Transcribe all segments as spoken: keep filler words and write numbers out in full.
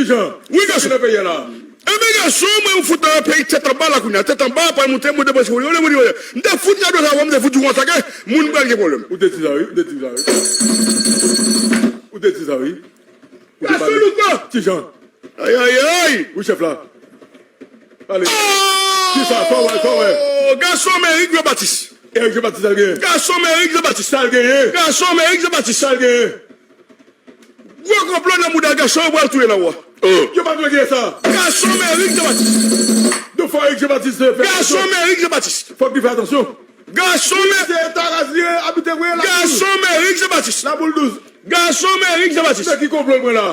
Jan, wi, gason. Sa ki nan peyi a la? Enben, gason, mwen, m fout nan peyi tèt anba la kounye a. Tèt anba, pral moute, moute, moute, moute, moute. M te fout gade sa, m te fout di konsa ke moun pral gen pwoblèm. Ou te di sa, wi. Ou te di sa, wi. Ou te di sa, wi. Ou te pale. Gason, doutman. Ti Jan. Ay, ay, ay. Wi, chèf la. Pale. Oh! Ki sa? Sa w wè, sa w wè? Gason, men Eric Jean Baptiste. Eric Jean Baptiste, sa l genyen? Gason, men Eric Jean Baptiste. Sa l genyen? Gason, men Eric Jean Baptiste. Sa l genyen? Gwo konplo nan mouda gason, yo pral touye nan wa. Oh. Yo pa dwe gen sa. Gason, men Eric Jean Baptiste. Donk, fò Eric Jean Baptiste fè atansyon. Gason, men Eric Jean Baptiste. Fòk li fè atansyon. Gason, men. Se Taraz li ye, abitè vre la. Gason, men Eric Jean Baptiste. Laboul douz. Gason, men Eric Jean Baptiste. Se ki konplo l pran la?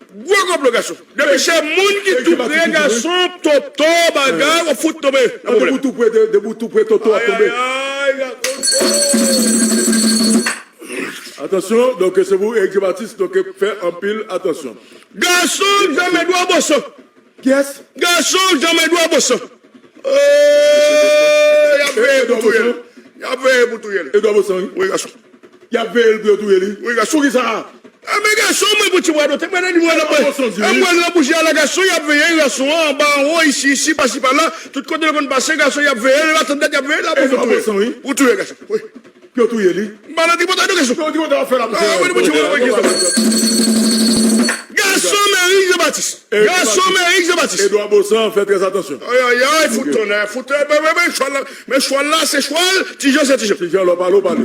Gwo konplo, gason. Depi se moun ki tou pre, gason, toto, bagay, w ap fout tonbe nan pwoblèm. Depi w tou pre, de-, depi w tou pre, toto ap tonbe. Ay, ay, ay, gason. Atansyon, donk, se pou Eric Jean Baptiste, donk, fè anpil atansyon. Gason, janm Edouard Baussan. Kiyès? Gason, janm Edouard Baussan. Oh, y ap veye pou touye l. Y ap veye pou touye l. Edouard Baussan, wi. Wi, gason. Y ap veye l pou yo touye li. Wi, gason. Poukisa? Enben, gason, mwen pou ti bwa dote, mwen nan li, mwen nan bouji a la, gason, y ap veye gason an, anba, anwo, isi, isi, pasi, pala, tout kote l konn pase, gason, y ap veye l, y ap tann dat, y ap veye l la pou touye. Pou touye gason, wi. Pou yo touye li. M pa nan tripotay non, gason. Yo di kontan fè la. Ah, mwen, mwen, mwen, mwen, mwen. Gason, men Eric Jean Baptiste. Gason, men Eric Jean Baptiste. Edouard Baussan, fè trè atansyon. Ay, ay, ay, fout tonnè, fout, men, men, men, chwal la, men chwal la, se chwal, Ti Jan, se Ti Jan. Ti Jan, lè w pale, w pale.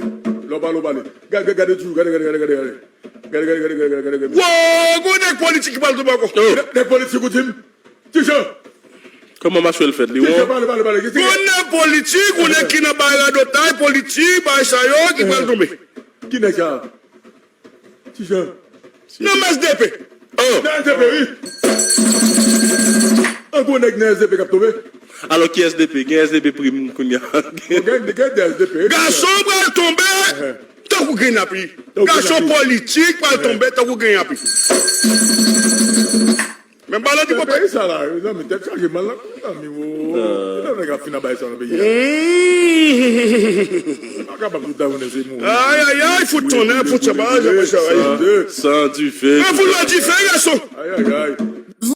Lè w pale, w pale. Gade, gade, gade toujou, gade, gade, gade, gade, gade. Gade, gade, gade, gade, gade, gade. Wo, gwo nèg politik ki pral tonbe ankò. Nèg, nèg politik ou di m? Ti Jan. Kòman match yo fèt, li won? Ti Jan, pale, pale, pale. Gwo nèg politik, ou nèg ki nan bay radotay, politik, bay sa yo, ki pral tonbe. Ki nèg sa? Ti Jan. Nan S D P. Oh. Nan S D P, wi. An gwo nèg nan S D P k ap tonbe. Alò, ki S D P? Gen S D P prim kounye a. Gen, gen de S D P. Gason pral tonbe tankou grenn lapli. Gason politik pral tonbe tankou grenn lapli. Men pa nan ti pòpè. Peyi sa la, mezanmi, tèt chaje mal la, mezanmi, wo. Kilè nèg ap fin an bay sa nan peyi a? Pa kapab tout la jounen se mouri. Ay, ay, ay, fout tonnè, fout chabaj, chabaj, chabaj. San dife. An fout la dife, gason. Ay, ay, ay.